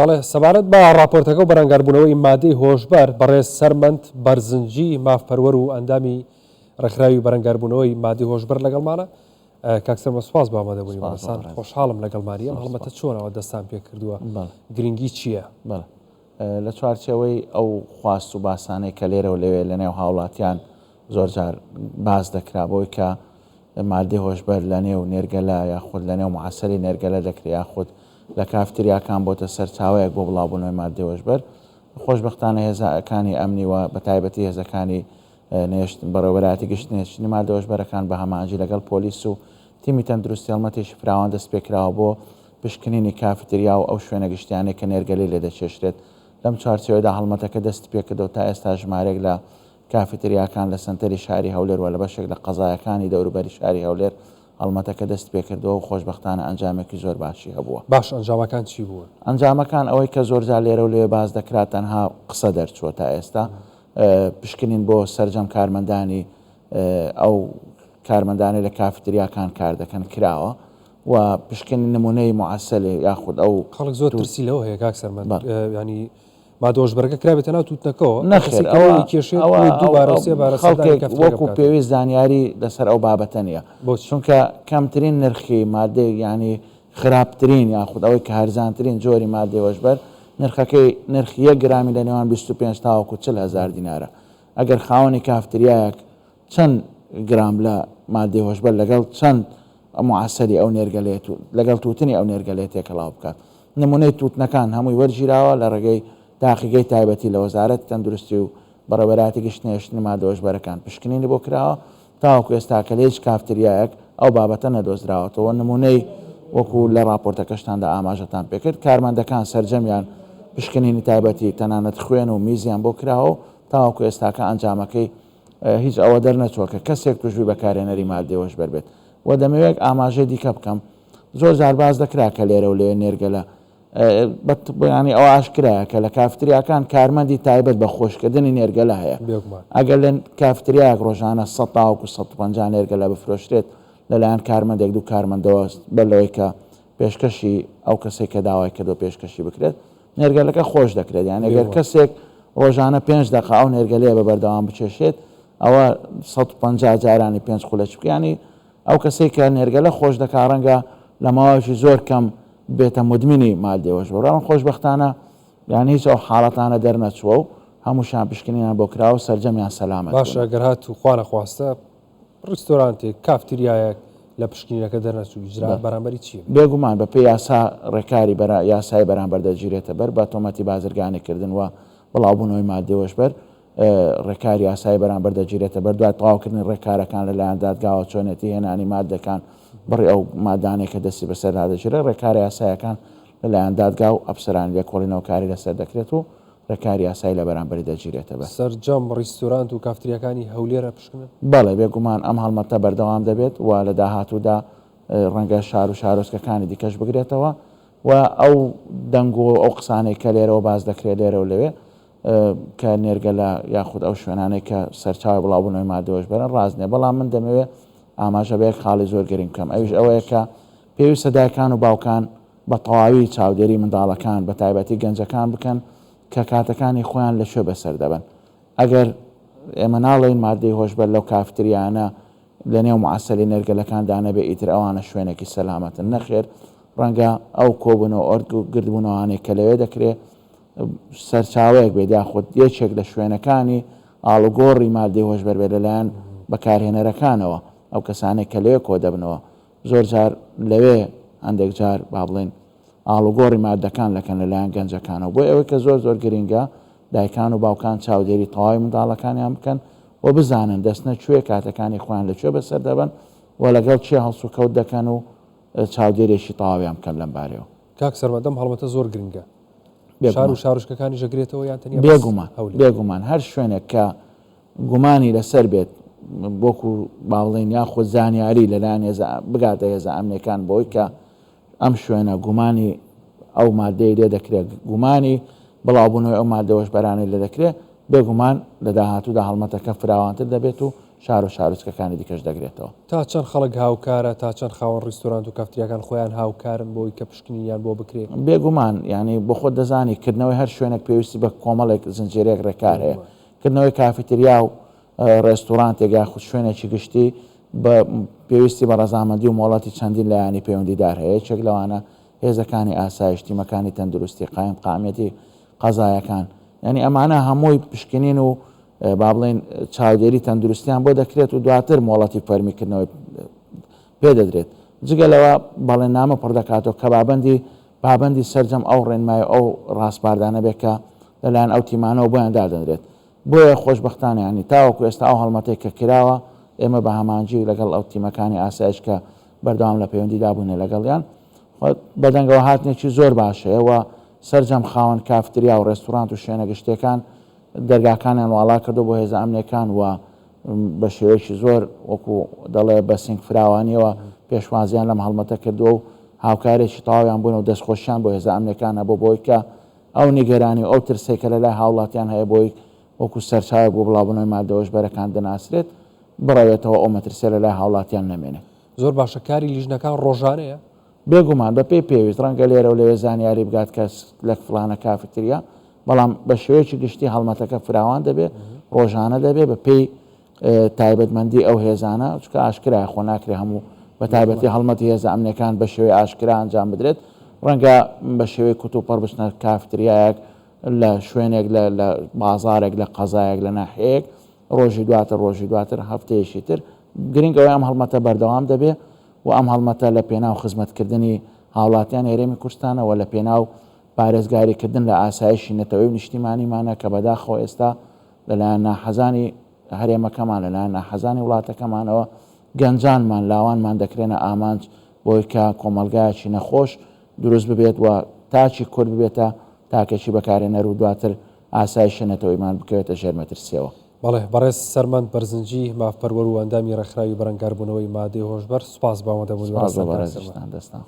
بەڵێ، سەبارەت بە ڕاپۆرتەکە و بەرەنگاربوونەوەی مادەی هۆشبەر، بەڕێز سەرمەند بەرزنجی، مافپەروەر و ئەندامی ڕێکخراوی بەرەنگاربوونەوەی مادەی هۆشبەر لەگەڵمانە. کاک سەرمەند سوپاس بۆ ئامادەبوونی سوپاس بۆ بەڕێزتان. بەڕێز. خۆشحاڵم لەگەڵمانی. ئەم زۆر هەڵمەتە سوپاس. چۆنەوە دەستان پێ کردووە؟ بەڵێ. گرنگی چییە؟ بەڵێ. لە چوارچێوەی ئەو خواست و باسانەی کە لێرە و لەوێ لە نێو هاوڵاتیان زۆر جار باس دەکرا بۆی کە مادەی هۆشبەر لە نێو نێرگەلە یاخود لە نێو معەسەلی نێرگەلە دەکرێت یاخود لە کافتریاکان بۆتە سەرچاوەیەک بۆ بڵاوبوونەوەی مادەی هۆشبەر. خۆشبەختانە هێزەکانی ئەمنی و بەتایبەتی هێزەکانی نێشت بەڕێوەبەرایەتی گشتی نێشتنی مادە هۆشبەرەکان بە هەماهەنگی لەگەڵ پۆلیس و تیمی تەندروستی هەڵمەتێکی فراوان دەستپێکراوە بۆ پشکنینی کافتریا و ئەو شوێنە گشتیانەی کە نێرگەلەی لێدەکێشرێت. لەم چوارچێوەیەدا هەڵمەتەکە دەستیپێکردەوە تا ئێستا ژمارەیەک لە کافیتریاکان لە سەنتەری شاری هەولێر و لە بەشێک لە قەزایەکانی دەوروبەری شاری هەولێر هەڵمەتەکە دەستیپێکردەوە و خۆشبەختانە ئەنجامێکی زۆر باشی هەبووە. باش ئەنجامەکان چی بوون؟ ئەنجامەکان ئەوەی کە زۆرجار لێرە و لەوێ باس دەکرا تەنها قسە دەرچووە تا ئێستا پشکنین بۆ سەرجەم کارمەندانی ئەو کارمەندانەی لە کافیتریاکان کار دەکەن کراوە و پشکنین نمونەی معەسەلێ یاخود ئەو خەڵک زۆر ترسی لەوە هەیە کاک سەرمەند یانی مادە هۆشبەرەکە کرابێتە ناو تووتنەکەوە، ئەو نەخێر کەسەی کە ئەوە ئەوەی کێشێت ئەوە بۆی ئەو دووبارە و ئەو سێبارە سەردانی خەڵکێک کافتریاکە وەکو بکاتەوە. پێویست زانیاری لەسەر ئەو بابەتە نییە بۆچی؟ چونکە کەمترین نرخی مادەی یانی خراپترین یاخود ئەوەی کە هەرزانترین جۆری مادەی هۆشبەر نرخەکەی نرخی یەک گرامی لە نێوان 25 تاوەکو 40 هەزار دینارە ئەگەر خاوەنی کافتریایەک چەند گرام لە مادەی هۆشبەر لەگەڵ چەند معەسەلی ئەو نێرگەلەیە لەگەڵ تووتنی ئەو نێرگەلەیە تێکەڵاو بکات. نموونەی تووتنەکان هەمووی وەرگیراوە لە ڕێگەی تاقیگەی تایبەتی لە وەزارەتی تەندروستی و بەڕێوەبەرایەتی گشتی نەهێشتنی مادە هۆشبەرەکان پشکنینی بۆ کراوە تاوەکو ئێستاکە لە هیچ کافتریایەک ئەو بابەتە نەدۆزراوەتەوە نموونەی وەکو لە ڕاپۆرتەکەشتاندا ئاماژەتان پێکرد کارمەندەکان سەرجەمیان پشکنینی تایبەتی تەنانەت خوێن و میزیان بۆ کراوە و تاوەکو ئێستاکە ئەنجامەکەی هیچ ئەوە دەرنەچووە کە کەسێک توشبووی بەکارهێنەری ماددەی هۆشبەر بێت و دەمەوێت ئاماژەی دیکە بکەم زۆر جار باس دەکرا کە لێرە و لەوێ نێرگەلە ینی ئەوە ئاشکرایە کە لە کافتریاکان کارمەندی تایبەت بە خۆشکردنی نێرگەلە هەیە ئەگەر لە کافتریایەک ڕۆژانە 100 تاوەکو 150 نێرگەلە بفرۆشرێت لەلایەن کارمەندێک دوو کارمەندەوە بەر لەوەی کە پێشکەشی ئەو کەسێک کە داوای کردو پێشکەشی بکرێت نێرگەلەکە خۆش دەکرێت یان ئەگەر کەسێک ڕۆژانە پێنج دەقە ئەو نێرگەلەیە بە بەردەوام بچێشێت ئەوە 150 جارانی پێنج خولەکی بکە ئەو کەسێک کە نێرگەلە خۆش دەکا ڕەنگە لە ماوەیەکی زۆر کەم بێتە مدمنی مادەی هۆشبەر بەڵام خۆشبەختانە یان هیچ ئەو حاڵەتانە دەرنەچووە و هەمووشیان پشکنینیان بۆ کراوە و سەرجەمیان سەلامەت باشە بوون. گەر هاتوو خوا نەخواستە ڕیستۆرانتێک، کافتریایەک لە پشکنینەکە دەرنەچوو ئیجرائات بەرامبەری چییە؟ بێگومان بە پێی یاسا ڕێکاری بەرا یاسایی بەرامبەر دەگیرێتە بەر بە تۆمەتی بازرگانی کردن و بڵاوبوونەوەی ماددەی هۆشبەر ڕێکاری یاسایی بەرامبەر دەگیرێتە بەر دوای تەواوکردنی ڕێکارەکان لەلایەن دادگاوە چۆنێتی هێنانی ماددەکان بڕی ئەو مادانەی کە دەستی بەسەردا دەگیرێت ڕێکارە یاسایەکان لەلایەن دادگا و ئەفسەرانی لێکۆڵینەوەکاری لەسەر دەکرێت و ڕێکاری یاسایی لە بەرامبەری دەگیرێتە بەر. سەرجەم ڕیستورانت و کافتریاکانی هەولێر ئەپشکنن؟ بەڵێ، بێگومان ئەم هەڵمەتە بەردەوام دەبێت و لە داهاتوودا ڕەنگە شار و شارۆچکەکانی دیکەش بگرێتەوە و ئەو دەنگۆ و ئەو قسانەی کە لێرەوە باس دەکرێت لێرە و لەوێ کە نێرگەلە یاخود ئەو شوێنانەی کە سەرچاوەی بڵاوبوونەوەی ماددە هۆشبەرن ڕاست نییە، بەڵام من دەمەوێت ئاماژە بە یەک خاڵی زۆر گرنگ بکەم ئەویش ئەوەیە کە پێویستە دایکان و باوکان بە تەواوی چاودێری منداڵەکان بە تایبەتی گەنجەکان بکەن کە کاتەکانی خۆیان لە کوێ بەسەر دەبەن. ئەگەر ئێمە ناڵێین ماددەی هۆشبەر لەو کافتریانە لە نێو معەسەلی نێرگەلەکاندا نەبێ ئیتر ئەوانە شوێنێکی سەلامەتن. نەخێر ڕەنگە ئەو کۆبوونەوە ئۆرد و گردبوونەوانەی کە لەوێ دەکرێ سەرچاوەیەک بێت یاخود یەکێک لە شوێنەکانی ئاڵوگۆڕی ماددەی هۆشبەر بێت لەلایەن بەکارهێنەرەکانەوە ئەو کەسانەی کە لەوێ کۆدەبنەوە زۆر جار لەوێ هەندێک جار با بڵێین ئاڵوگۆڕی ماددەکان دەکەن لەلایەن گەنجەکانەوە بۆیە ئەوەی کە زۆر زۆر گرینگە دایکان و باوکان چاودێری تەواوی منداڵەکانیان بکەن و بزانن دەچنە کوێ کاتەکانی خۆیان لە کوێ بەسەر دەبەن و لەگەڵ کێ هەڵسوکەوت دەکەن و چاودێرێکی تەواویان بکەن لەم بارەیەوە. کاک سەرمەد ئەم هەڵمەتە زۆر گرنگە شار و بێگومان. شارۆچکەکانیش ئەگرێتەوە یان تەنیا بەس بێگومان هەولێر؟ بێگومان هەر شوێنێک کە گومانی لەسەر بێت وەکو با بڵێین یاخود زانیاری لەلایەن هێزە بگاتە هێزە ئەمنیەکان بۆی کە ئەم شوێنە گومانی ئەو مادەی لێ دەکرێت گومانی بڵاوبوونەوەی ئەو مادە هۆشبەرانەی لێ دەکرێت بێگومان لە داهاتوودا هەڵمەتەکە فراوانتر دەبێت و شار و شارۆچکەکانی دیکەش دەگرێتەوە. تا چەند خەڵک هاوکارە، تا چەند خاوەن ڕیستۆرانت و کافتریاکان خۆیان هاوکارن بۆی کە پشکنینیان بۆ بکرێ؟ بێگومان، یانی بۆ خۆت دەزانی کردنەوەی هەر شوێنێک پێویستی بە کۆمەڵێک زنجیرەیەک ڕێکار هەیە. کردنەوەی کافیتریا و ڕێستوڕانتێک یاخود شوێنێکی گشتی بە پێویستی بە ڕەزامەندی و مۆڵەتی چەندین لایەنی پەیوەندیدار هەیە، یەکێک لەوانە هێزەکانی ئاسایش، تیمەکانی تەندروستی، قایمقامیەتی قەزایەکان، یانی ئەمانە هەمووی پشکنین و با بڵێین چاودێری تەندروستیان بۆ دەکرێت و دواتر مۆڵەتی فەرمی کردنەوەی پێ دەدرێت. جگە لەوە بەڵێننامە پڕ دەکاتەوە کە بابەندی پابەندی سەرجەم ئەو ڕێنمای و ئەو ڕاسپاردانە بێت کە لەلایەن ئەو تیمانەوە بۆیان دادەنرێت. بۆیە خۆشبەختانە یانی تاوەکو ئێستا ئەو هەڵمەتەی کە کراوە ئێمە بە هەمانگی لەگەڵ ئەو تیمەکانی ئاسایش کە بەردەوام لە پەیوەندیدا بووینە لەگەڵیان بەدەنگەوە هاتنێکی زۆر باش هەیە و سەرجەم خاوەن کافتریا و ڕێستوڕانت و شوێنە گشتیەکان دەرگاکانیان واڵا کردو بۆ هێزە ئەمنیەکان و بە شێوەیەکی زۆر وەکو دەڵێ بە سینگ فراوانیەوە پێشوازیان لەم هەڵمەتە کردووە و هاوکارێکی تەواویان بوون و دەستخۆشیان بۆ هێزە ئەمنیەکان هەبوو بۆی کە ئەو نیگەرانی و ئەو ترسەی کە لەلای هاوڵاتیان هەیە بۆی وەکو سەرچاوێک بۆ بڵاوبوونەوەی ماددە هۆشبەرەکان دەناسرێت بڕەوێتەوە ئەو مەترسیە لەلای هاوڵاتیان نەمێنێت. زۆر باشە کاری لیژنەکان ڕۆژانەیە؟ بێگومان بەپێی پێویست، ڕەنگە لێرە و لەوێ زانیاری بگات کە لە فڵانە کافتریا، بەڵام بە شێوەیەکی گشتی هەڵمەتەکە فراوان دەبێت، ڕۆژانە دەبێت بەپێی تایبەتمەندی ئەو هێزانە، چونکە ئاشکرایە خۆ ناکرێت هەموو بە تایبەتی هەڵمەتی هێزە ئەمنیەکان بە شێوەی ئاشکرا ئەنجام بدرێت، ڕەنگە بە شێوەی کوتوپڕ بچنە کافتریایەک لە شوێنێک لە بازارێک لە قەزایەک لە ناحیەیەک، ڕۆژی دواتر ڕۆژی دواتر هەفتەیەکی تر، گرنگ ئەوەیە ئەم هەڵمەتە بەردەوام دەبێت و ئەم هەڵمەتە لە پێناو خزمەتکردنی هاوڵاتیانی هەرێمی کوردستانە و لە پێناو پارێزگاریکردن لە ئاسایشی نەتەوەی و نیشتیمانیمانە کە بەداخەوە ئێستا لەلایەن ناحەزانی هەرێمەکەمان لەلایەن ناحەزانی وڵاتەکەمانەوە گەنجانمان لاوانمان دەکرێنە ئامانج بۆی کە کۆمەڵگایەکی نەخۆش دروست ببێت و تاکی کورد ببێتە تاکێکی بەکارهێنەر و دواتر ئاسایشی نەتەوەیمان بکەوێتە ژێر مەترسیەوە. بەڵێ بەڕێز سەرمەند بەرزنجی، مافپەروەر و ئەندامی ڕێکخراوی بەرەنگاربوونەوەی مادەی هۆشبەر، سوپاس بۆ ئامادەبوونی سوپاس بۆ بەڕێزتان کاک سەرمەند. بەڕێزیشتان، دەستان.